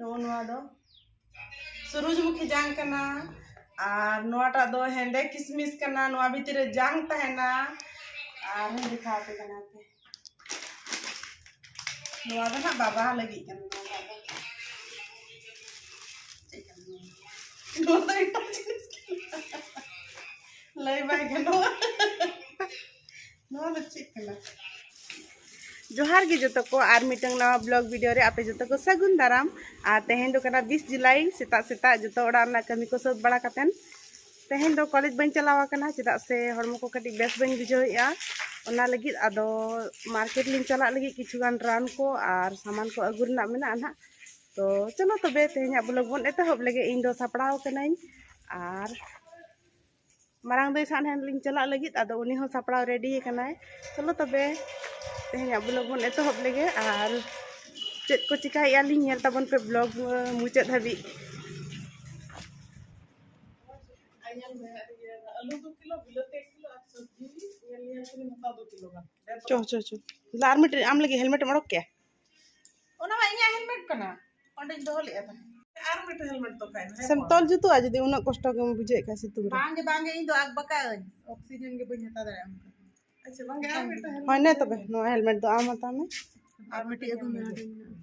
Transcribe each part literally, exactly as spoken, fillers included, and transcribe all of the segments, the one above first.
ᱱᱚᱜᱼᱚ ᱱᱚᱣᱟ ᱫᱚ ᱥᱩᱨᱩᱡᱽᱢᱩᱠᱷᱤ ᱡᱟᱝ ᱠᱟᱱᱟ, ᱟᱨ ᱱᱚᱣᱟᱴᱟᱜ ᱫᱚ ᱦᱮᱸᱫᱮ ᱠᱤᱥᱢᱤᱥ ᱠᱟᱱᱟ᱾ ᱱᱚᱣᱟ ᱵᱷᱤᱛᱤᱨ ᱨᱮ ᱡᱟᱝ ᱛᱟᱦᱮᱱᱟ᱾ ᱟᱨ ᱦᱚᱸᱧ ᱫᱮᱠᱷᱟᱣ ᱟᱯᱮ ᱠᱟᱱᱟ ᱯᱮ᱾ ᱱᱚᱣᱟ ᱫᱚ ᱱᱟᱜ ᱵᱟᱵᱟ ᱞᱟᱹᱜᱤᱫ ᱠᱟᱱᱟ᱾ ᱱᱚᱣᱟ ᱫᱚ ᱪᱮᱫ ᱠᱟᱱᱟ? ᱱᱚᱣᱟ ᱫᱚ ᱮᱴᱟᱜ ᱡᱤᱱᱤᱥ ᱠᱟᱱᱟ᱾ ᱞᱟᱹᱭ ᱵᱟᱭ ᱜᱟᱱᱚᱜᱼᱟ᱾ ᱱᱚᱣᱟ ᱫᱚ ᱪᱮᱫ ᱠᱟᱱᱟ? ᱡᱚᱦᱟᱨ ᱜᱮ ᱡᱚᱛᱚ ᱠᱚ, ᱟᱨ ᱢᱤᱫᱴᱟᱝ ᱱᱟᱣᱟ ᱵᱞᱚᱜ ᱵᱷᱤᱰᱤᱭᱳ ᱨᱮ ᱟᱯᱮ ᱡᱚᱛᱚ ᱠᱚ ᱥᱟᱹᱜᱩᱱ ᱫᱟᱨᱟᱢ᱾ ᱟᱨ ᱛᱮᱦᱮᱧ ᱫᱚ ᱠᱟᱱᱟ ᱵᱤᱥ ᱡᱩᱞᱟᱭ, ᱥᱮᱛᱟᱜ ᱥᱮᱛᱟᱜ ᱡᱚᱛᱚ ᱚᱲᱟᱜ ᱨᱮᱱᱟᱜ ᱠᱟᱹᱢᱤ ᱠᱚ ᱥᱟᱹᱛ ᱵᱟᱲᱟ ᱠᱟᱛᱮᱱ ᱛᱮᱦᱮᱧ ᱫᱚ ᱠᱚᱞᱮᱡᱽ ᱵᱟᱹᱧ ᱪᱟᱞᱟᱣ ᱟᱠᱟᱱᱟ, ᱪᱮᱫᱟᱜ ᱥᱮ ᱦᱚᱲᱢᱚ ᱠᱚ ᱠᱟᱹᱴᱤᱡ ᱵᱮᱥ ᱵᱟᱹᱧ ᱵᱩᱡᱷᱟᱹᱣᱮᱫᱼᱟ᱾ ᱚᱱᱟ ᱞᱟᱹᱜᱤᱫ ᱟᱫᱚ ᱢᱟᱨᱠᱮᱴ ᱞᱤᱧ ᱪᱟᱞᱟᱜ ᱞᱟᱹᱜᱤᱫ, ᱠᱤᱪᱷᱩ ᱜᱟᱱ ᱨᱟᱱ ᱠᱚ ᱟᱨ ᱥᱟᱢᱟᱱ ᱠᱚ ᱟᱹᱜᱩ ᱨᱮᱱᱟᱜ ᱢᱮᱱᱟᱜᱼᱟ ᱱᱟᱦᱟᱜ᱾ ᱛᱚ ᱪᱚᱞᱚ ᱛᱚᱵᱮ ᱛᱮᱦᱮᱧᱟᱜ ᱵᱞᱚᱜ ᱵᱚᱱ ᱮᱛᱚᱦᱚᱵ ᱞᱮᱜᱮ᱾ ᱤᱧ ᱫᱚ ᱥᱟᱯᱲᱟᱣ ᱠᱟᱹᱱᱟᱹᱧ ᱟᱨ ᱢᱟᱨᱟᱝ ᱫᱟᱹᱭ ᱥᱟᱶ ᱦᱟᱸᱜ ᱞᱤᱧ ᱪᱟᱞᱟᱜ ᱞᱟᱹᱜᱤᱫ, ᱟᱫᱚ ᱩᱱᱤ ᱦᱚᱸ ᱥᱟᱯᱲᱟᱣ ᱨᱮᱰᱤ ᱟᱠᱟᱱᱟᱭ᱾ ᱪᱚᱞᱚ ᱛᱚᱵᱮ ᱛᱮᱦᱮᱧᱟᱜ ᱵᱞᱚᱜ ᱵᱚᱱ ᱮᱛᱚᱦᱚᱵ ᱞᱮᱜᱮ, ᱟᱨ ᱪᱮᱫ ᱠᱚ ᱪᱤᱠᱟᱹᱭᱮᱫᱼᱟ ᱞᱤᱧ ᱧᱮᱞ ᱛᱟᱵᱚᱱ ᱯᱮ ᱵᱞᱚᱜ ᱢᱩᱪᱟᱹᱫ ᱦᱟᱹᱵᱤᱡ᱾ ᱟᱹᱞᱩ ᱫᱩ ᱠᱤᱞᱳ, ᱵᱤᱞᱟᱹᱛᱤ ᱮᱠ ᱠᱤᱞᱳ ᱟᱨ ᱥᱚᱵᱽᱡᱤ ᱧᱮᱞ ᱧᱮᱞ ᱛᱮᱞᱤᱧ ᱦᱟᱛᱟᱣ ᱫᱩ ᱠᱤᱞᱳ ᱜᱟᱱ᱾ ᱪᱚ, ᱪᱚ, ᱪᱚ᱾ ᱟᱨ ᱢᱤᱫᱴᱮᱱ ᱟᱢ ᱞᱟᱹᱜᱤᱫ ᱦᱮᱞᱢᱮᱴ ᱮᱢ ᱚᱰᱚᱠ ᱠᱮᱭᱟ? ᱚᱱᱟ ᱢᱟ ᱤᱧᱟᱜ ᱦᱮᱞᱢᱮᱴ ᱠᱟᱱᱟ, ᱚᱸᱰᱮᱧ ᱫᱚᱦᱚ ᱞᱮᱫᱼᱟ ᱛᱟᱦᱮᱸᱫ᱾ ᱟᱨ ᱢᱤᱫᱴᱮᱱ ᱦᱮᱞᱢᱮᱴ ᱫᱚ ᱚᱠᱟᱭᱮᱱᱟ? ᱦᱮᱸ, ᱥᱮᱢ ᱛᱚᱞ ᱡᱩᱛᱩᱜᱼᱟ ᱡᱩᱫᱤ ᱩᱱᱟᱹᱜ ᱠᱚᱥᱴᱚ ᱜᱮᱢ ᱵᱩᱡᱷᱟᱹᱣᱮᱫ ᱠᱷᱟᱱ ᱥᱤᱛᱩᱝ ᱨᱮ᱾ ᱵᱟᱝᱜᱮ, ᱵᱟᱝᱜᱮ, ᱤᱧ ᱫᱚ ᱟᱠᱵᱟᱠᱟᱜ ᱟᱹᱧ, ᱚᱠᱥᱤᱡᱮᱱ ᱜᱮ ᱵᱟᱹᱧ ᱦᱟᱛᱟᱣ ᱫᱟᱲᱮᱭᱟᱜᱼᱟ ᱚᱱᱠᱟ᱾ ᱟᱪᱪᱷᱟ, ᱵᱟᱝᱜᱮ, ᱟᱨ ᱢᱤᱫᱴᱮᱱ ᱦᱮᱞᱢᱮᱴ᱾ ᱦᱳᱭ, ᱱᱮ ᱛᱚᱵᱮ, ᱱᱚᱣᱟ ᱦᱮᱞᱢᱮᱴ ᱫᱚ ᱟᱢ ᱦᱟᱛᱟᱣ ᱢᱮ᱾ ᱟᱨ ᱢᱤᱫᱴᱤᱡ ᱟᱹᱜᱩ ᱢᱮ, ᱦᱟᱸᱰᱮ ᱢᱮᱱᱟᱜᱼᱟ᱾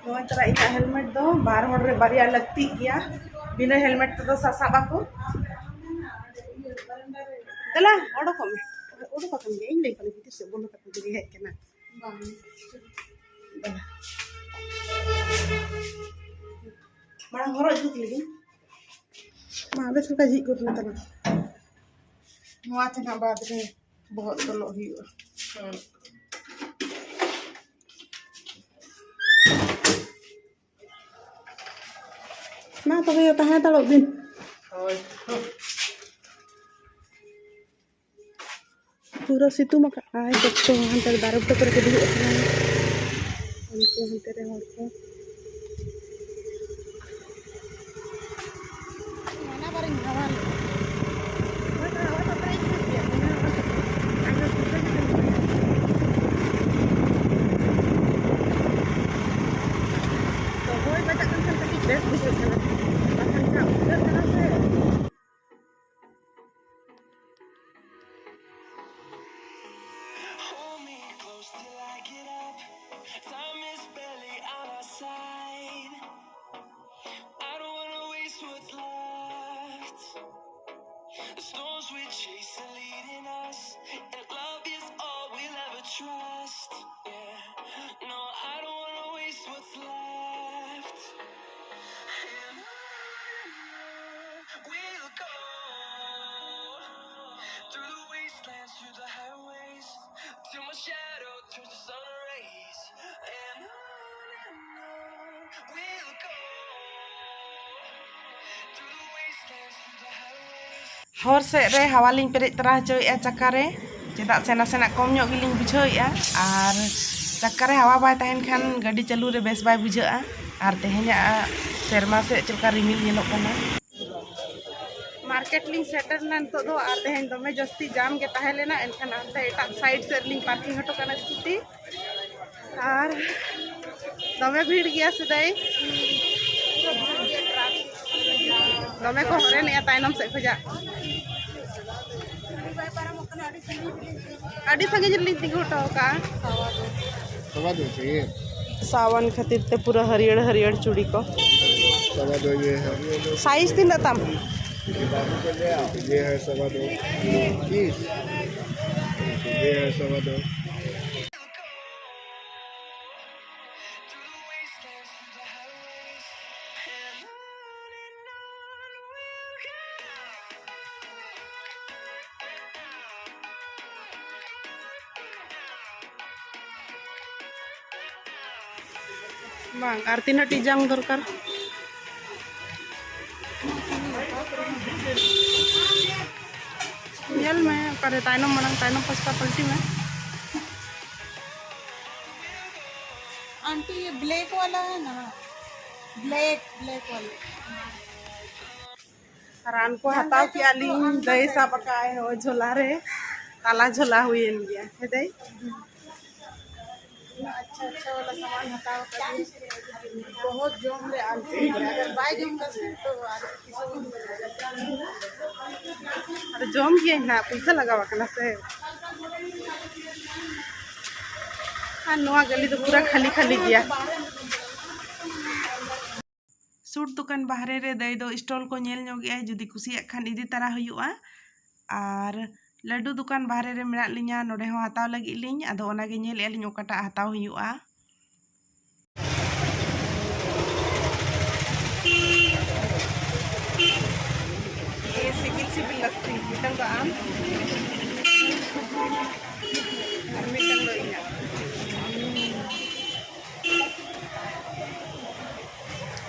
ᱱᱚᱣᱟ ᱛᱟᱨᱟ ᱤᱧᱟᱹᱜ ᱦᱮᱞᱢᱮᱴ ᱫᱚ ᱵᱟᱨ ᱦᱚᱲ ᱨᱮ ᱵᱟᱨᱭᱟ ᱞᱟᱹᱠᱛᱤᱜ ᱜᱮᱭᱟ, ᱵᱤᱱᱟᱹ ᱦᱮᱞᱢᱮᱴ ᱛᱮᱫᱚ ᱥᱟᱥᱟᱵ ᱟᱠᱚ᱾ ᱫᱮᱞᱟ, ᱚᱰᱚᱠᱚᱜ ᱢᱮ, ᱚᱰᱚᱠ ᱟᱠᱟᱱ ᱜᱮᱭᱟ, ᱤᱧ ᱞᱟᱹᱭ ᱠᱟᱱᱟ ᱵᱷᱤᱛᱤᱨ ᱥᱮᱫ ᱵᱚᱞᱚ ᱠᱟᱛᱮ ᱡᱩᱫᱤ ᱦᱮᱡ ᱠᱟᱱᱟ᱾ ᱢᱟᱲᱟᱝ ᱦᱚᱨᱚᱜ ᱡᱩᱛ ᱞᱮᱜᱤᱧ᱾ ᱢᱟ, ᱵᱮᱥ ᱞᱮᱠᱟ ᱡᱷᱤᱡ ᱜᱚᱫ ᱢᱮ ᱛᱟᱞᱟᱝ᱾ ᱱᱚᱣᱟ ᱛᱮ ᱱᱟᱜ ᱵᱟᱫᱽ ᱨᱮ ᱵᱚᱦᱚᱜ ᱛᱚᱞᱚᱜ ᱦᱩᱭᱩᱜᱼᱟ᱾ ᱦᱮᱸ᱾ ᱢᱟ ᱛᱚᱵᱮ ᱛᱟᱦᱮᱸ ᱦᱟᱛᱟᱲᱚᱜ ᱵᱤᱱ᱾ ᱦᱳᱭ᱾ ᱯᱩᱨᱟᱹ ᱥᱤᱛᱩᱝ ᱟᱠᱟᱫ ᱟᱭ, ᱡᱚᱛᱚ ᱦᱟᱱᱛᱮ ᱨᱮ ᱫᱟᱨᱮ ᱵᱩᱴᱟᱹ ᱠᱚᱨᱮ ᱠᱚ ᱫᱩᱲᱩᱵ ᱟᱠᱟᱱᱟ᱾ ᱩᱱᱠᱩ ᱦᱟᱱᱛᱮ ᱨᱮ ᱦᱚᱲ ᱠᱚ᱾ ᱦᱟᱱᱟ ᱵᱟᱨᱤᱧ ᱦᱟᱣᱟ ᱞᱮᱫᱟ᱾ We chase the lead in us, and love is all we'll ever trust. Yeah, no, I don't wanna waste what's left. And on we'll go, through the wastelands, through the highways, till my shadow turns to sun rays. And on and on we'll go, through the wastelands, through the highways. ᱦᱚᱨ ᱥᱮᱫ ᱨᱮ ᱦᱟᱣᱟ ᱞᱤᱧ ᱯᱮᱨᱮᱡ ᱛᱚᱨᱟ ᱦᱚᱪᱚᱭᱮᱫᱼᱟ ᱪᱟᱠᱟ ᱨᱮ, ᱪᱮᱫᱟᱜ ᱥᱮ ᱱᱟᱥᱮᱱᱟᱜ ᱠᱚᱢ ᱧᱚᱜ ᱜᱮᱞᱤᱧ ᱵᱩᱡᱷᱟᱹᱣᱮᱫᱼᱟ᱾ ᱟᱨ ᱪᱟᱠᱟ ᱨᱮ ᱦᱟᱣᱟ ᱵᱟᱭ ᱛᱟᱦᱮᱱ ᱠᱷᱟᱱ ᱜᱟᱹᱰᱤ ᱪᱟᱹᱞᱩ ᱨᱮ ᱵᱮᱥ ᱵᱟᱭ ᱵᱩᱡᱷᱟᱹᱜᱼᱟ᱾ ᱟᱨ ᱛᱮᱦᱮᱧᱟᱜ ᱥᱮᱨᱢᱟ ᱥᱮᱫ ᱪᱮᱫ ᱞᱮᱠᱟ ᱨᱤᱢᱤᱞ ᱧᱮᱞᱚᱜ ᱠᱟᱱᱟ᱾ ᱢᱟᱨᱠᱮᱴ ᱞᱤᱧ ᱥᱮᱴᱮᱨ ᱮᱱᱟ ᱱᱤᱛᱚᱜ ᱫᱚ, ᱟᱨ ᱛᱮᱦᱮᱧ ᱫᱚᱢᱮ ᱡᱟᱹᱥᱛᱤ ᱡᱟᱢ ᱜᱮ ᱛᱟᱦᱮᱸ ᱞᱮᱱᱟ, ᱮᱱᱠᱷᱟᱱ ᱦᱟᱱᱛᱮ ᱮᱴᱟᱜ ᱥᱟᱭᱤᱰ ᱥᱮᱫ ᱨᱮᱞᱤᱧ ᱯᱟᱨᱠᱤᱝ ᱦᱚᱴᱚ ᱠᱟᱜᱼᱟ ᱥᱠᱩᱴᱤ᱾ ᱟᱨ ᱫᱚᱢᱮ ᱵᱷᱤᱲ ᱜᱮᱭᱟ ᱥᱮᱫᱟᱭ, ᱫᱚᱢᱮ ᱠᱚ ᱦᱚᱨᱮᱱᱮᱜᱼᱟ ᱛᱟᱭᱱᱚᱢ ᱥᱮᱫ ᱠᱷᱚᱡᱟᱜ᱾ ᱟᱹᱰᱤ ᱥᱟᱺᱜᱤᱧ ᱨᱮᱞᱤᱧ ᱛᱤᱸᱜᱩ ᱦᱚᱴᱚ ᱟᱠᱟᱫᱼᱟ᱾ ᱥᱟᱣᱟ ᱫᱚ ᱪᱟᱦᱤᱭᱮ᱾ ᱥᱟᱣᱟᱱ ᱠᱷᱟᱹᱛᱤᱨ ᱛᱮ ᱯᱩᱨᱟᱹ ᱦᱟᱹᱨᱭᱟᱹᱲ ᱦᱟᱹᱨᱭᱟᱹᱲ ᱪᱩᱲᱤ ᱠᱚ᱾ ᱥᱟᱣᱟ ᱫᱚ ᱤᱭᱟᱹ ᱦᱮ᱾ ᱥᱟᱭᱤᱡ ᱛᱤᱱᱟᱹᱜ ᱛᱟᱢ? ᱤᱭᱟᱹ ᱦᱮ ᱥᱟᱣᱟ ᱫᱚ᱾ ᱛᱤᱥ? ᱤᱭᱟᱹ ᱦᱮ ᱥᱟᱣᱟ ᱫᱚ᱾ ᱵᱟᱝ, ᱟᱨ ᱛᱤᱱᱟᱹᱜ ᱴᱤ ᱡᱟᱝ ᱫᱚᱨᱠᱟᱨ? ᱧᱮᱞ ᱢᱮ, ᱚᱠᱟᱨᱮ ᱛᱟᱭᱱᱚᱢ ᱢᱟᱲᱟᱝ, ᱛᱟᱭᱱᱚᱢ ᱯᱟᱥᱴᱟ ᱯᱟᱞᱴᱤ ᱢᱮ᱾ आंटी, ये ब्लैक वाला है ना? ब्लैक, ब्लैक वाला। ᱨᱟᱱ ᱠᱚ ᱦᱟᱛᱟᱣ ᱠᱮᱜᱼᱟ ᱞᱤᱧ, ᱫᱟᱹᱭ ᱥᱟᱵ ᱟᱠᱟᱫ ᱟᱭ ᱦᱚᱸ ᱡᱷᱚᱞᱟ ᱨᱮ, ᱛᱟᱞᱟ ᱡᱷᱚᱞᱟ ᱦᱩᱭᱮᱱ ᱜᱮᱭᱟ᱾ ᱦᱮᱸ ᱫᱟᱹᱭ? ᱟᱪᱪᱷᱟ, ᱟᱪᱪᱷᱟ ᱣᱟᱞᱟ ᱥᱟᱢᱟᱱ ᱦᱟᱛᱟᱣ ᱠᱟᱫᱟ᱾ ᱵᱚᱦᱩᱛ ᱡᱚᱢ ᱞᱮ ᱟᱞᱥᱤ ᱜᱮᱭᱟ᱾ ᱟᱜᱟᱨ ᱵᱟᱭ ᱡᱚᱢ ᱠᱟᱥᱮ ᱛᱚ ᱟᱨ ᱠᱤᱪᱷᱩ ᱟᱫᱚ ᱡᱚᱢ ᱜᱮᱭᱟᱹᱧ ᱦᱟᱸᱜ, ᱯᱩᱭᱥᱟᱹ ᱞᱟᱜᱟᱣ ᱟᱠᱟᱱᱟ ᱥᱮ᱾ ᱟᱨ ᱱᱚᱣᱟ ᱜᱟᱹᱞᱤ ᱫᱚ ᱯᱩᱨᱟᱹ ᱠᱷᱟᱹᱞᱤ ᱠᱷᱟᱹᱞᱤ ᱜᱮᱭᱟ᱾ ᱥᱩᱴ ᱫᱚᱠᱟᱱ ᱵᱟᱦᱨᱮ ᱨᱮ ᱫᱟᱹᱭ ᱫᱚ ᱥᱴᱚᱞ ᱠᱚ ᱧᱮᱞ ᱧᱚᱜ ᱮᱜᱼᱟᱭ, ᱡᱩᱫᱤ ᱠᱩᱥᱤᱭᱟᱜ ᱠᱷᱟᱱ ᱤᱫᱤ ᱛᱟᱨᱟ ᱦᱩᱭᱩᱜᱼᱟ᱾ ᱟᱨ ᱞᱟᱹᱰᱩ ᱫᱚᱠᱟᱱ ᱵᱟᱦᱨᱮ ᱨᱮ ᱢᱮᱱᱟᱜ ᱞᱤᱧᱟ, ᱱᱚᱰᱮ ᱦᱚᱸ ᱦᱟᱛᱟᱣ ᱞᱟᱹᱜᱤᱫ ᱞᱤᱧ᱾ ᱟᱫᱚ ᱚᱱᱟᱜᱮ ᱧᱮᱞᱮᱫᱼᱟ ᱞᱤᱧ ᱚᱠᱟᱴᱟᱜ ᱦᱟᱛᱟᱣ ᱦᱩᱭᱩᱜᱼᱟ᱾ ᱥᱤᱵᱤᱞ ᱥᱤᱵᱤᱞ ᱞᱟᱹᱠᱛᱤ, ᱢᱤᱫᱴᱟᱝ ᱫᱚ ᱟᱢ ᱟᱨ ᱢᱤᱫᱴᱟᱝ ᱫᱚ ᱤᱧᱟᱹᱜ᱾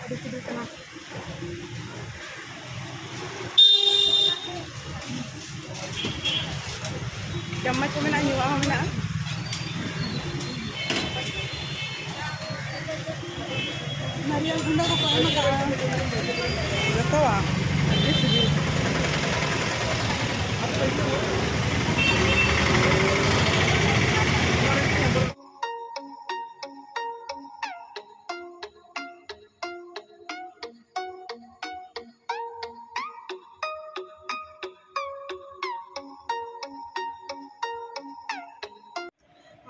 ᱟᱹᱰᱤ ᱥᱤᱵᱤᱞ ᱠᱟᱱᱟ᱾ ᱪᱟᱢᱚᱪ ᱦᱚᱸ ᱢᱮᱱᱟᱜᱼᱟ, ᱧᱩᱣᱟᱜ ᱦᱚᱸ ᱢᱮᱱᱟᱜᱼᱟ᱾ ᱱᱟᱨᱤᱭᱟᱞ ᱜᱩᱸᱰᱟᱹ ᱠᱚᱠᱚ ᱮᱢ ᱟᱠᱟᱫᱼᱟ᱾ ᱡᱚᱛᱚᱣᱟᱜ ᱟᱹᱰᱤ ᱥᱤᱵᱤᱞ᱾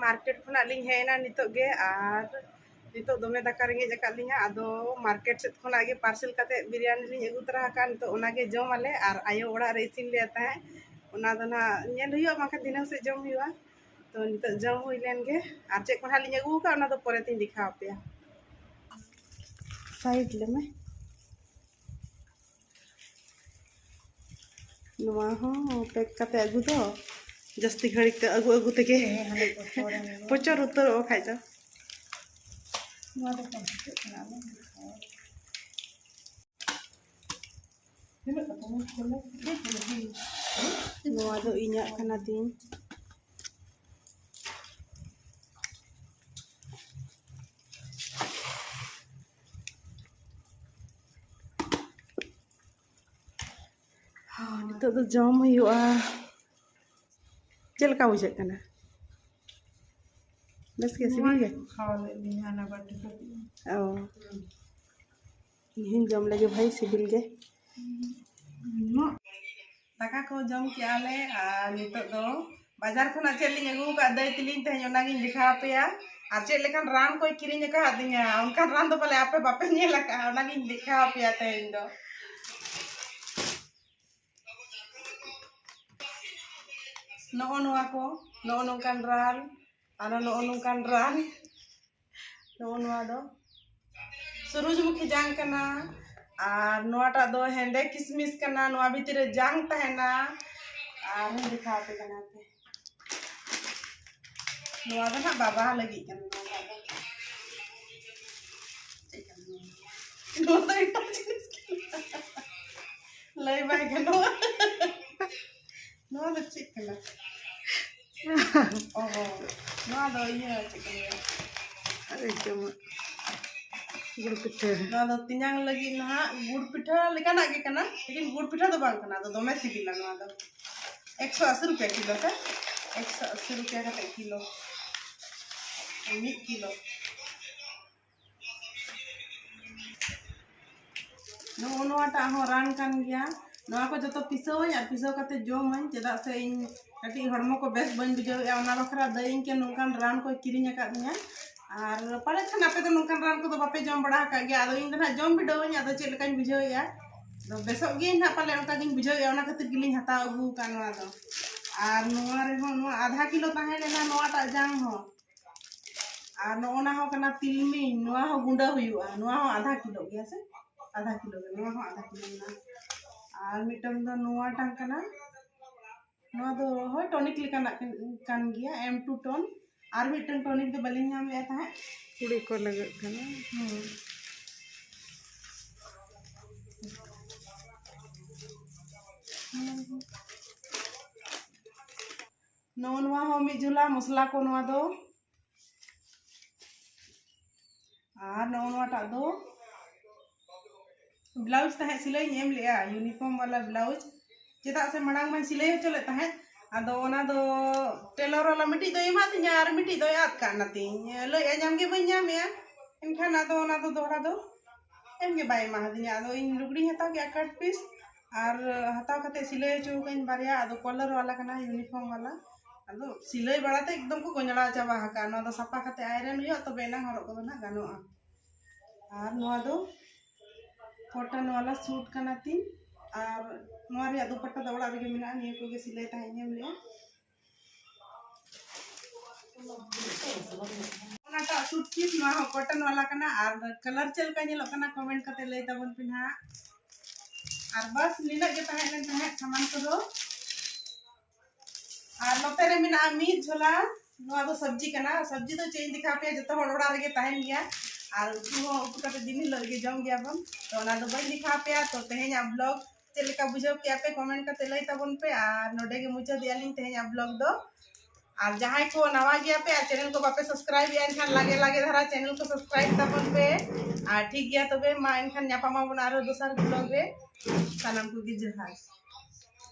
ᱢᱟᱨᱠᱮᱴ ᱠᱷᱚᱱᱟᱜ ᱞᱤᱧ ᱦᱮᱡ ᱮᱱᱟ ᱱᱤᱛᱚᱜ ᱜᱮ, ᱟᱨ ᱱᱤᱛᱚᱜ ᱫᱚᱢᱮ ᱫᱟᱠᱟ ᱨᱮᱸᱜᱮᱡ ᱟᱠᱟᱫ ᱞᱤᱧᱟ᱾ ᱟᱫᱚ ᱢᱟᱨᱠᱮᱴ ᱥᱮᱫ ᱠᱷᱚᱱᱟᱜ ᱜᱮ ᱯᱟᱨᱥᱮᱞ ᱠᱟᱛᱮ ᱵᱤᱨᱭᱟᱱᱤ ᱞᱤᱧ ᱟᱹᱜᱩ ᱛᱚᱨᱟ ᱟᱠᱟᱫᱼᱟ᱾ ᱱᱤᱛᱚᱜ ᱚᱱᱟᱜᱮ ᱡᱚᱢ ᱟᱞᱮ, ᱟᱨ ᱟᱭᱳ ᱚᱲᱟᱜ ᱨᱮ ᱤᱥᱤᱱ ᱞᱮᱫ ᱛᱟᱦᱮᱸᱫ, ᱚᱱᱟ ᱫᱚ ᱱᱟᱦᱟᱜ ᱧᱮᱞ ᱦᱩᱭᱩᱜᱼᱟ, ᱵᱟᱝᱠᱷᱟᱱ ᱫᱷᱤᱱᱟᱹᱝ ᱥᱮᱫ ᱡᱚᱢ ᱦᱩᱭᱩᱜᱼᱟ᱾ ᱛᱚ ᱱᱤᱛᱚᱜ ᱡᱚᱢ ᱦᱩᱭ ᱞᱮᱱ ᱜᱮ, ᱟᱨ ᱪᱮᱫ ᱠᱚ ᱱᱟᱦᱟᱜ ᱞᱤᱧ ᱟᱹᱜᱩ ᱟᱠᱟᱫᱼᱟ ᱚᱱᱟ ᱫᱚ ᱯᱚᱨᱮ ᱛᱤᱧ ᱫᱮᱠᱷᱟᱣ ᱟᱯᱮᱭᱟ᱾ ᱥᱟᱭᱤᱰ ᱞᱮᱢᱮ᱾ ᱱᱚᱣᱟ ᱦᱚᱸ ᱯᱮᱠ ᱠᱟᱛᱮ ᱟᱹᱜᱩ ᱫᱚ ᱡᱟᱹᱥᱛᱤ ᱜᱷᱟᱹᱲᱤᱡ ᱛᱮ ᱟᱹᱜᱩ ᱟᱹᱜᱩ ᱛᱮᱜᱮ ᱦᱮᱸ, ᱦᱟᱱᱮ ᱯᱚᱪᱚᱨ ᱮᱱᱟ᱾ ᱯᱚᱪᱚᱨ ᱩᱛᱟᱹᱨᱚᱜᱼᱟ ᱠᱷᱟᱡ ᱫᱚ᱾ ᱱᱚᱣᱟ ᱫᱚ ᱵᱟᱝ ᱦᱤᱡᱩᱜ ᱠᱟᱱᱟ, ᱟᱞᱚᱢ ᱫᱮᱠᱷᱟᱣᱟ᱾ ᱛᱤᱱᱟᱹᱜ ᱠᱟᱛᱮ? ᱱᱚᱣᱟ ᱫᱚ ᱤᱧᱟᱹᱜ ᱠᱟᱱᱟ ᱛᱤᱧ᱾ ᱦᱚᱸ, ᱱᱤᱛᱚᱜ ᱫᱚ ᱡᱚᱢ ᱦᱩᱭᱩᱜᱼᱟ᱾ ᱪᱮᱫ ᱞᱮᱠᱟ ᱵᱩᱡᱷᱟᱹᱜ ᱠᱟᱱᱟ? ᱵᱮᱥ ᱜᱮ, ᱥᱤᱵᱤᱞ ᱜᱮ? ᱠᱷᱟᱣᱟ ᱞᱮᱫ ᱞᱤᱧ ᱦᱟᱱᱟ ᱵᱟᱹᱴᱤ ᱠᱚ᱾ ᱚ᱾ ᱤᱧ ᱦᱚᱸᱧ ᱡᱚᱢ ᱞᱮᱜᱮ ᱵᱷᱟᱹᱭ, ᱥᱤᱵᱤᱞ ᱜᱮ᱾ ᱫᱟᱠᱟ ᱠᱚ ᱡᱚᱢ ᱠᱮᱜᱼᱟ ᱞᱮ, ᱟᱨ ᱱᱤᱛᱚᱜ ᱫᱚ ᱵᱟᱡᱟᱨ ᱠᱷᱚᱱᱟᱜ ᱪᱮᱫ ᱞᱤᱧ ᱟᱹᱜᱩ ᱟᱠᱟᱫ ᱫᱟᱹᱭ ᱛᱟᱹᱞᱤᱧ ᱛᱮᱦᱮᱧ, ᱚᱱᱟᱜᱤᱧ ᱫᱮᱠᱷᱟᱣ ᱟᱯᱮᱭᱟ᱾ ᱟᱨ ᱪᱮᱫ ᱞᱮᱠᱟᱱ ᱨᱟᱱ ᱠᱚᱭ ᱠᱤᱨᱤᱧ ᱟᱠᱟᱫᱤᱧᱟ, ᱚᱱᱠᱟᱱ ᱨᱟᱱ ᱫᱚ ᱯᱟᱞᱮ ᱟᱯᱮ ᱵᱟᱯᱮ ᱧᱮᱞ ᱟᱠᱟᱫᱼᱟ, ᱚᱱᱟᱜᱤᱧ ᱫᱮᱠᱷᱟᱣ ᱟᱯᱮᱭᱟ ᱛᱮᱦᱮᱧ ᱫᱚ᱾ ᱱᱚᱜᱼᱚ ᱱᱚᱣᱟ ᱠᱚ, ᱱᱚᱜᱼᱚ ᱱᱚᱝᱠᱟᱱ ᱨᱟᱱ, ᱟᱨ ᱱᱚᱜᱼᱚ ᱱᱚᱝᱠᱟᱱ ᱨᱟᱱ, ᱱᱚᱜᱼᱚ ᱱᱚᱣᱟ ᱫᱚ ᱥᱩᱨᱩᱡᱽᱢᱩᱠᱷᱤ ᱡᱟᱝ ᱠᱟᱱᱟ᱾ ᱟᱨ ᱱᱚᱣᱟᱴᱟᱜ ᱫᱚ ᱦᱮᱸᱫᱮ ᱠᱤᱥᱢᱤᱥ ᱠᱟᱱᱟ, ᱱᱚᱣᱟ ᱵᱷᱤᱛᱤᱨ ᱨᱮ ᱡᱟᱝ ᱛᱟᱦᱮᱱᱟ᱾ ᱟᱨ ᱦᱚᱸᱧ ᱫᱮᱠᱷᱟᱣ ᱟᱯᱮ ᱠᱟᱱᱟ ᱯᱮ᱾ ᱱᱚᱣᱟ ᱫᱚ ᱱᱟᱦᱟᱜ ᱵᱟᱵᱟ ᱞᱟᱹᱜᱤᱫ ᱠᱟᱱᱟ, ᱱᱚᱣᱟ ᱫᱚ᱾ ᱪᱮᱫ ᱠᱟᱱᱟ ᱱᱚᱣᱟ? ᱱᱚᱣᱟ ᱫᱚ ᱮᱴᱟᱜ ᱡᱤᱱᱤᱥ ᱠᱟᱱᱟ᱾ ᱞᱟᱹᱭ ᱵᱟᱭ ᱜᱟᱱᱚᱜᱼᱟ᱾ ᱱᱚᱣᱟ ᱫᱚ ᱪᱮᱫ ᱠᱟᱱᱟ? ᱚ ᱦᱚᱸ, ᱱᱚᱣᱟ ᱫᱚ ᱤᱭᱟᱹ ᱪᱮᱫ ᱠᱚ ᱞᱟᱹᱭᱟ? ᱟᱨ ᱡᱚᱢᱟᱜ ᱜᱩᱲ ᱯᱤᱴᱷᱟᱹ᱾ ᱱᱚᱣᱟ ᱫᱚ ᱛᱮᱧᱟᱝ ᱞᱟᱹᱜᱤᱫ ᱱᱟᱦᱟᱜ ᱜᱩᱲ ᱯᱤᱴᱷᱟᱹ ᱞᱮᱠᱟᱱᱟᱜ ᱜᱮ ᱠᱟᱱᱟ, ᱞᱮᱠᱤᱱ ᱜᱩᱲ ᱯᱤᱴᱷᱟᱹ ᱫᱚ ᱵᱟᱝ ᱠᱟᱱᱟ, ᱟᱫᱚ ᱫᱚᱢᱮ ᱥᱤᱵᱤᱞᱟ ᱱᱚᱣᱟ ᱫᱚ᱾ ᱮᱠᱥᱚ ᱟᱥᱤ ᱨᱩᱯᱤᱭᱟ ᱠᱤᱞᱳ ᱥᱮ? ᱮᱠᱥᱚ ᱟᱥᱤ ᱨᱩᱯᱤᱭᱟ ᱠᱟᱛᱮ ᱠᱤᱞᱳ, ᱢᱤᱫ ᱠᱤᱞᱳ᱾ ᱱᱚᱜᱼᱚ ᱱᱚᱣᱟᱴᱟᱜ ᱦᱚᱸ ᱨᱟᱱ ᱠᱟᱱ ᱜᱮᱭᱟ᱾ ᱱᱚᱣᱟ ᱠᱚ ᱡᱚᱛᱚ ᱯᱤᱥᱟᱹᱣᱟᱹᱧ ᱟᱨ ᱯᱤᱥᱟᱹᱣ ᱠᱟᱛᱮ ᱡᱚᱢᱟᱹᱧ, ᱪᱮᱫᱟᱜ ᱥᱮ ᱤᱧ ᱠᱟᱹᱴᱤᱡ ᱦᱚᱲᱢᱚ ᱠᱚ ᱵᱮᱥ ᱵᱟᱹᱧ ᱵᱩᱡᱷᱟᱹᱣᱮᱫᱼᱟ, ᱚᱱᱟ ᱵᱟᱠᱷᱨᱟ ᱫᱟᱹᱭ ᱤᱧ ᱠᱮ ᱱᱚᱝᱠᱟᱱ ᱨᱟᱱ ᱠᱚᱭ ᱠᱤᱨᱤᱧ ᱟᱠᱟᱫᱤᱧᱟ᱾ ᱟᱨ ᱯᱟᱞᱮᱫ ᱠᱷᱟᱱ ᱟᱯᱮ ᱫᱚ ᱱᱚᱝᱠᱟᱱ ᱨᱟᱱ ᱠᱚᱫᱚ ᱵᱟᱯᱮ ᱡᱚᱢ ᱵᱟᱲᱟ ᱟᱠᱟᱫ ᱜᱮᱭᱟ, ᱟᱫᱚ ᱤᱧ ᱫᱚ ᱱᱟᱦᱟᱜ ᱡᱚᱢ ᱵᱤᱰᱟᱹᱣᱟᱹᱧ, ᱟᱫᱚ ᱪᱮᱫ ᱞᱮᱠᱟᱧ ᱵᱩᱡᱷᱟᱹᱣᱮᱫᱼᱟ᱾ ᱟᱫᱚ ᱵᱮᱥᱚᱜ ᱜᱤᱭᱟᱹᱧ ᱱᱟᱦᱟᱜ ᱯᱟᱞᱮ, ᱚᱱᱠᱟ ᱜᱤᱧ ᱵᱩᱡᱷᱟᱹᱣᱮᱫᱼᱟ, ᱚᱱᱟ ᱠᱷᱟᱹᱛᱤᱨ ᱜᱮᱞᱤᱧ ᱦᱟᱛᱟᱣ ᱟᱹᱜᱩ ᱟᱠᱟᱫ ᱱᱚᱣᱟ ᱫᱚ᱾ ᱟᱨ ᱱᱚᱣᱟ ᱨᱮᱦᱚᱸ, ᱱᱚᱣᱟ ᱟᱫᱷᱟ ᱠᱤᱞᱳ ᱛᱟᱦᱮᱸ ᱞᱮᱱᱟ ᱱᱚᱣᱟᱴᱟᱜ ᱡᱟᱝ ᱦᱚᱸ᱾ ᱟᱨ ᱱᱚᱜᱼᱚ ᱱᱟ ᱦᱚᱸ ᱠᱟᱱᱟ ᱛᱤᱞᱢᱤᱧ, ᱱᱚᱣᱟ ᱦᱚᱸ ᱜᱩᱸᱰᱟᱹ ᱦᱩᱭᱩᱜᱼᱟ, ᱱᱚᱣᱟ ᱦᱚᱸ ᱟᱫᱷᱟ ᱠᱤᱞᱳ ᱜᱮᱭᱟ ᱥᱮ, ᱟᱫᱷᱟ ᱠᱤᱞᱳ ᱜᱮ, ᱱᱚᱣᱟ ᱦᱚᱸ ᱟᱫᱷᱟ ᱠᱤᱞᱳ ᱢᱮᱱᱟᱜᱼᱟ᱾ ᱟᱨ ᱢᱤᱫᱴᱟᱝ ᱫᱚ ᱱᱚᱣᱟᱴᱟᱝ ᱠᱟᱱᱟ, ᱱᱚᱣᱟ ᱫᱚ ᱦᱳᱭ ᱴᱚᱱᱤᱠ ᱞᱮᱠᱟᱱᱟᱜ ᱠᱟᱱ, ᱠᱟᱱ ᱜᱮᱭᱟ, ᱮᱢ ᱴᱩ ᱴᱚᱱ᱾ ᱟᱨ ᱢᱤᱫᱴᱟᱝ ᱴᱚᱱᱤᱠ ᱫᱚ ᱵᱟᱹᱞᱤᱧ ᱧᱟᱢᱮᱫᱼᱟ ᱛᱟᱦᱮᱸᱫ᱾ ᱠᱩᱲᱤ ᱠᱚ ᱞᱟᱹᱜᱤᱫ ᱠᱟᱱᱟ᱾ ᱦᱩᱸ᱾ ᱱᱚᱜᱼᱚ ᱱᱚᱣᱟ ᱦᱚᱸ ᱢᱤᱫ ᱡᱷᱚᱞᱟ ᱢᱚᱥᱞᱟ ᱠᱚ, ᱱᱚᱣᱟ ᱫᱚ᱾ ᱟᱨ ᱱᱚᱜᱼᱚ ᱱᱚᱣᱟᱴᱟᱜ ᱫᱚ ᱵᱞᱟᱣᱩᱡᱽ ᱛᱟᱦᱮᱸᱫ, ᱥᱤᱞᱟᱹᱭᱤᱧ ᱮᱢ ᱞᱮᱜᱼᱟ, ᱤᱭᱩᱱᱤᱯᱷᱚᱨᱢ ᱵᱟᱞᱟ ᱵᱞᱟᱣᱩᱡᱽ᱾ ᱪᱮᱫᱟᱜ ᱥᱮ ᱢᱟᱲᱟᱝ ᱢᱟᱧ ᱥᱤᱞᱟᱹᱭ ᱦᱚᱪᱚ ᱞᱮᱫ ᱛᱟᱦᱮᱸᱫ, ᱟᱫᱚ ᱚᱱᱟ ᱫᱚ ᱴᱮᱞᱚᱨ ᱵᱟᱞᱟ ᱢᱤᱫᱴᱤᱡ ᱫᱚᱭ ᱮᱢᱟᱫᱤᱧᱟ ᱟᱨ ᱢᱤᱫᱴᱤᱡ ᱫᱚᱭ ᱟᱫ ᱠᱟᱜ ᱱᱟᱛᱤᱧ, ᱞᱟᱹᱭᱮᱫᱼᱟ ᱧᱟᱢ ᱜᱮ ᱵᱟᱹᱧ ᱧᱟᱢᱮᱜᱼᱟ᱾ ᱮᱱᱠᱷᱟᱱ ᱟᱫᱚ ᱚᱱᱟ ᱫᱚ ᱫᱚᱦᱲᱟ ᱫᱚ ᱮᱢ ᱜᱮ ᱵᱟᱭ ᱮᱢᱟ ᱦᱟᱫᱤᱧᱟ᱾ ᱟᱫᱚ ᱤᱧ ᱞᱩᱜᱽᱲᱤᱧ ᱦᱟᱛᱟᱣ ᱠᱮᱜᱼᱟ cut piece, ᱟᱨ ᱦᱟᱛᱟᱣ ᱠᱟᱛᱮ ᱥᱤᱞᱟᱹᱭ ᱦᱚᱪᱚ ᱠᱟᱹᱧ ᱵᱟᱨᱭᱟ, ᱟᱫᱚ ᱠᱚᱞᱟᱨ ᱵᱟᱞᱟ ᱠᱟᱱᱟ, ᱤᱭᱩᱱᱤᱯᱷᱚᱨᱢ ᱵᱟᱞᱟ᱾ ᱟᱫᱚ ᱥᱤᱞᱟᱹᱭ ᱵᱟᱲᱟᱛᱮ ᱮᱠᱫᱚᱢ ᱠᱚ ᱜᱚᱸᱡᱲᱟᱣ ᱪᱟᱵᱟ ᱟᱠᱟᱫᱼᱟ᱾ ᱱᱚᱣᱟ ᱫᱚ ᱥᱟᱯᱷᱟ ᱠᱟᱛᱮ ᱟᱭᱨᱚᱱ ᱦᱩᱭᱩᱜᱼᱟ, ᱛᱚᱵᱮ ᱮᱱᱟᱝ ᱦᱚᱨᱚᱜ ᱠᱚᱫᱚ ᱱᱟᱜ ᱜᱟᱱᱚᱜᱼᱟ᱾ ᱟᱨ ᱱᱚᱣᱟ ᱫᱚ ᱠᱚᱴᱚᱱ ᱵᱟᱞᱟ ᱥᱩᱴ ᱠᱟᱱᱟ ᱛᱤᱧ, ᱟᱨ ᱱᱚᱣᱟ ᱨᱮᱭᱟᱜ ᱫᱩᱯᱟᱴᱟ ᱫᱚ ᱚᱲᱟᱜ ᱨᱮᱜᱮ ᱢᱮᱱᱟᱜᱼᱟ᱾ ᱱᱤᱭᱟᱹ ᱠᱚᱜᱮ ᱥᱤᱞᱟᱹᱭ ᱛᱟᱦᱮᱸᱫ ᱧᱮᱞ ᱞᱮᱜᱼᱟ᱾ ᱚᱱᱟᱴᱟᱜ ᱥᱩᱴ ᱯᱤᱥ, ᱱᱚᱣᱟ ᱦᱚᱸ ᱠᱚᱴᱚᱱ ᱵᱟᱞᱟ ᱠᱟᱱᱟ᱾ ᱟᱨ ᱠᱟᱞᱟᱨ ᱪᱮᱫ ᱞᱮᱠᱟ ᱧᱮᱞᱚᱜ ᱠᱟᱱᱟ, ᱠᱚᱢᱮᱱᱴ ᱠᱟᱛᱮ ᱞᱟᱹᱭ ᱛᱟᱵᱚᱱ ᱯᱮ ᱱᱟᱦᱟᱜ᱾ ᱟᱨ ᱵᱟᱥ, ᱱᱤᱱᱟᱹᱜ ᱜᱮ ᱛᱟᱦᱮᱸ ᱞᱮᱱ ᱛᱟᱦᱮᱸᱫ ᱥᱟᱢᱟᱱ ᱠᱚᱫᱚ᱾ ᱟᱨ ᱱᱚᱛᱮ ᱨᱮ ᱢᱮᱱᱟᱜᱼᱟ ᱢᱤᱫ ᱡᱷᱚᱞᱟ᱾ ᱱᱚᱣᱟ ᱫᱚ ᱥᱚᱵᱽᱡᱤ ᱠᱟᱱᱟ᱾ ᱥᱚᱵᱽᱡᱤ ᱫᱚ ᱪᱮᱫ ᱤᱧ ᱫᱮᱠᱷᱟᱣ ᱯᱮᱭᱟ, ᱡᱚᱛᱚ ᱦᱚᱲ ᱚᱲᱟᱜ ᱨᱮᱜᱮ ᱛᱟᱦᱮᱱ ᱜᱮᱭᱟ᱾ ᱟᱨ ᱩᱛᱩ ᱦᱚᱸ ᱩᱛᱩ ᱠᱟᱛᱮ ᱫᱤᱱ ᱦᱤᱞᱳᱜ ᱜᱮ ᱡᱚᱢ ᱜᱮᱭᱟ ᱵᱚᱱ᱾ ᱛᱚ ᱚᱱᱟ ᱫᱚ ᱵᱟᱹᱧ ᱫᱮᱠᱷᱟᱣ ᱯᱮᱭᱟ᱾ ᱛᱚ ᱛᱮᱦᱮᱧᱟᱜ ᱵᱞᱚᱜ ᱪᱮᱫ ᱞᱮᱠᱟ ᱵᱩᱡᱷᱟᱹᱣ ᱠᱮᱜᱼᱟ ᱯᱮ, ᱠᱚᱢᱮᱱᱴ ᱠᱟᱛᱮ ᱞᱟᱹᱭ ᱛᱟᱵᱚᱱ ᱯᱮ᱾ ᱟᱨ ᱱᱚᱰᱮ ᱜᱮ ᱢᱩᱪᱟᱹᱫᱮᱜᱼᱟ ᱞᱤᱧ ᱛᱮᱦᱮᱧᱟᱜ ᱵᱞᱚᱜ ᱫᱚ᱾ ᱟᱨ ᱡᱟᱦᱟᱸᱭ ᱠᱚ ᱱᱟᱣᱟ ᱜᱮᱭᱟ ᱯᱮ ᱟᱨ ᱪᱮᱱᱮᱞ ᱠᱚ ᱵᱟᱯᱮ ᱥᱟᱵᱥᱠᱨᱟᱭᱤᱵ ᱮᱜᱼᱟ, ᱮᱱᱠᱷᱟᱱ ᱞᱟᱜᱮ ᱞᱟᱜᱮ ᱫᱷᱟᱨᱟ ᱪᱮᱱᱮᱞ ᱠᱚ ᱥᱟᱵᱥᱠᱨᱟᱭᱤᱵ ᱛᱟᱵᱚᱱ ᱯᱮ᱾ ᱟᱨ ᱴᱷᱤᱠ ᱜᱮᱭᱟ, ᱛᱚᱵᱮ ᱢᱟ ᱮᱱᱠᱷᱟᱱ ᱧᱟᱯᱟᱢ ᱟᱵᱚᱱ ᱟᱨᱦᱚᱸ ᱫᱚᱥᱟᱨ ᱵᱞᱚᱜ ᱨᱮ᱾ ᱥᱟᱱᱟᱢ ᱠᱚᱜᱮ ᱡᱚᱦᱟᱨ᱾